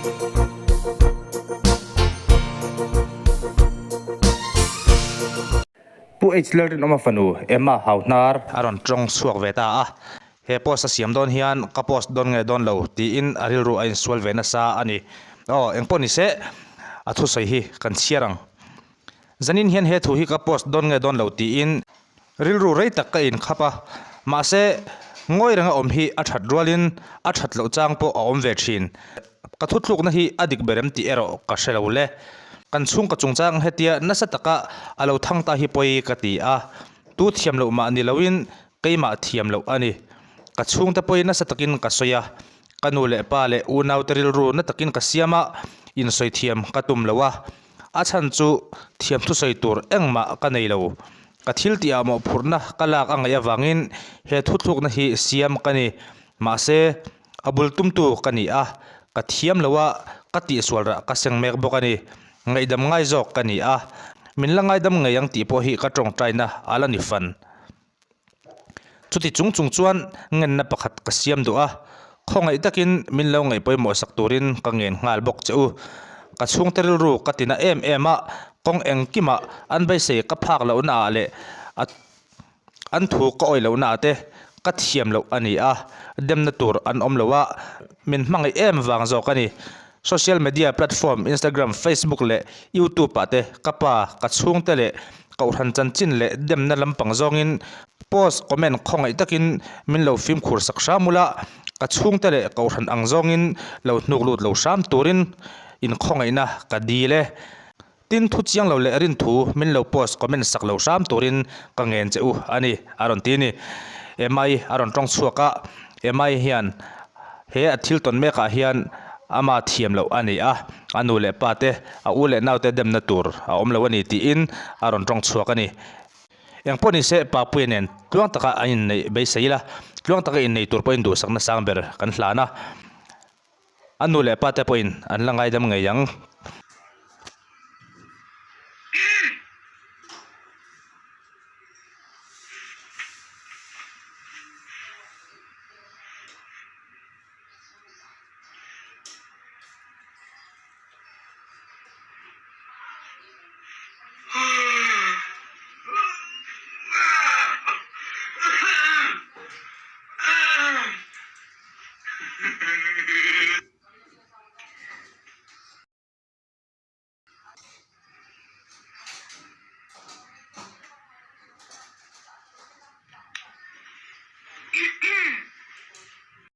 Pu H Lalrinawma fanu Emma Hauhnar a rawn tawng chhuak ve ta a, he post a siam dawn hian ka post dawn nge dawn lo tiin a rilru a insual ve nasa a ni. Aw, engpawh ni se, a thusawi hi kan chhiar ang. Zanin hian he thu hi ka post dawn nge dawn lo tiin rilru rei tak ka inkhap a, mahse ngawi renga awm hi a that rualin a that loh chang pawh a awm ve thin. Ka thuthlukna hi a dik ber em tih erawh ka hre lo le. Kan chhungkaw chungchang hetia nasa taka a lo thang ta hi pawi ka ti a, tu thiam loh mah ni loin keimah thiam loh a ni. Ka chhungte pawi nasa takin ka sawi a, ka nu leh pa leh unaute rilru na takin ka siam a, insawi thiam ka tum lo a. A chhan chu thiam thusawi tur engmah ka nei lo. Ka thil tihah mawhphurhna ka lak a ngaih avangin he thuthlukna hi siam ka ni. Mahse, a bul tumtu ka ni a, ka thiam lo a, ka tihsual rah ka seng mek bawk a ni. Ngaihdam ngai zawk ka ni a, min la ngaidam ngei ang tih pawh hi ka tawngtaina a la ni fan. Chuti chung chung chuan ngenna pakhat ka siam duh a, khawngaih takin min lo ngaih pawimawh sak turin ka ngen nghal bawk che u. Ka chhungte rilru ka tina em em a, kawng engkimah an beisei ka phak lohna ah leh a an thu ka awih lohna ah te ka thiam loh a ni a, demna tur an awm lo a, min hmangaih em vang zawk a ni. Social media platform Instagram, Facebook leh YouTube ah te ka pa, ka chhungte leh kohhran chanchin leh demna lampang zawngin post, comment khawngaih takin min lo fimkhur sak hram ula, ka chhungte leh kohhran ang zawngin lo hnuk lut lo hram turin inkhawngaihna ka dil e. Tin, thu chiang lo leh rin thu min lo post comment sak lo hram turin ka ngen che u a ni, a rawn ti a ni. Emma-i a rawn tawng chhuak a, Emma-i hian he a thil tawn mekah hian ama thiam loh a ni a, a nu leh pa te, a u leh naute demna tur a awm lo a ni tiin a rawn tawng chhuak a ni. Engpawh ni se, Papuia nen tluang taka an inneih beisei ila, tluang taka innei tur pawhin duhsakna sang ber kan hlan a. A nu leh pa te pawhin an la ngaidam ngei ang